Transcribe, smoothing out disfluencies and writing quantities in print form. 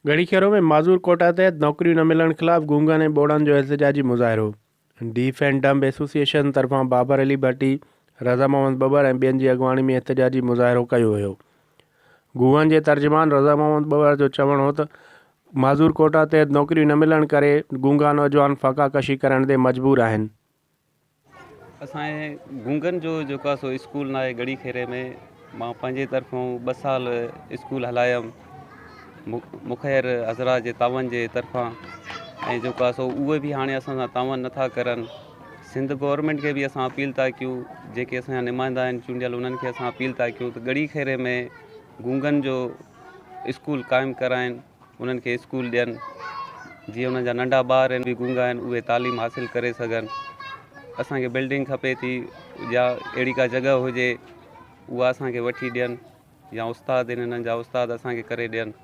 ڳڙهي خيرو ۾ معذور ڪوٽا تحت نوڪريون نه ملڻ خلاف گونگن ۽ ٻوڙن جو احتجاجي مظاهرو، ڊيف اينڊ ڊمب ايسوسيئيشن طرفان بابر علي ڀٽي، رضا محمد ٻٻر ۽ ٻين جي اڳواڻي ۾ احتجاجي مظاهرو ڪيو ويو. گونگن جي ترجمان رضا محمد ٻٻر جو چوڻ هو ته معذور ڪوٽا تحت نوڪريون نه ملڻ ڪري گونگا نوجوان فاقا ڪشي ڪرڻ تي مجبور آهن. اسان جي گونگن جو جيڪو آهي سو اسڪول ناهي ڳڙهي خيري ۾ مان پنهنجي طرفون ٻه سال اسڪول هلايم مخير حضرات جي تعاون جي طرفان ۽ جيڪو آهي سو اهي به هاڻي اسان سان تعاون نٿا ڪرن سنڌ گورنمينٽ کي به اسان اپيل ٿا ڪيون جيڪي اسان جا نمائندا آهن چونڊيل انهن کي اسان اپيل ٿا ڪيون ته ڳڙهي خيري ۾ گونگن جو اسڪول قائم ڪرائين انهن کي اسڪول ڏين جيئن انهن جا ننڍا ٻار آهن گونگا آهن اهي تعليم حاصل ڪري سگهن اسانکي بلڊنگ کپي ٿي يا اهڙي ڪا جڳهه هجي اها اسانکي وٺي ڏين يا استاد آهن انهن جا استاد اسانکي ڪري ڏين.